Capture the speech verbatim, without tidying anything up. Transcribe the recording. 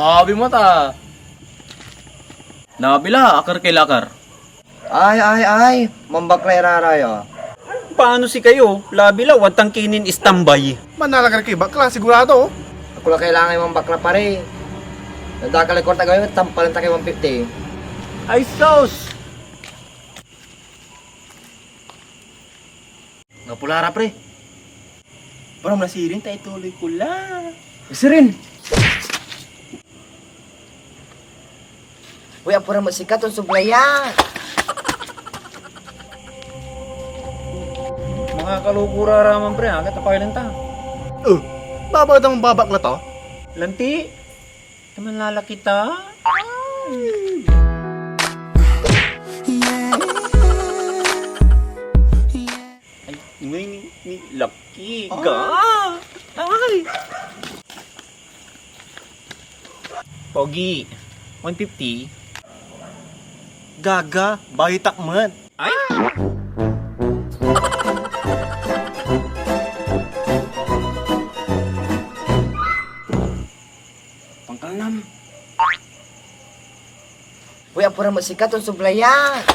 Abi mo ta. Nabi la, akar kay lakar. Ay, ay, ay, mambakla irara yo. Paano si kayo? Labi la, wadtan kinin istambay. Manalakar kay bakla, sigurado. Ako la kailangan mambakla, pare. Nadakal ay kwarta gawin, tampalen ta kay one fifty. Ay, sos! Nga pula ra, pre. Bro, nasirin ta ituloy ko la. Sirin! Uy, apura mo sika ton sobla ya. Mga kalukura ra man, pre, ha? Katapakilan ta. Oh, babaw ta mong babakla to? Lanti, ita man lala kita. Ay, ni, ni, ni, laki, ga. Ay. Pogi, one fifty. Gaga, baytak met. Ay! Pangkalnam. Uy, apura mo sika ton sobla ya.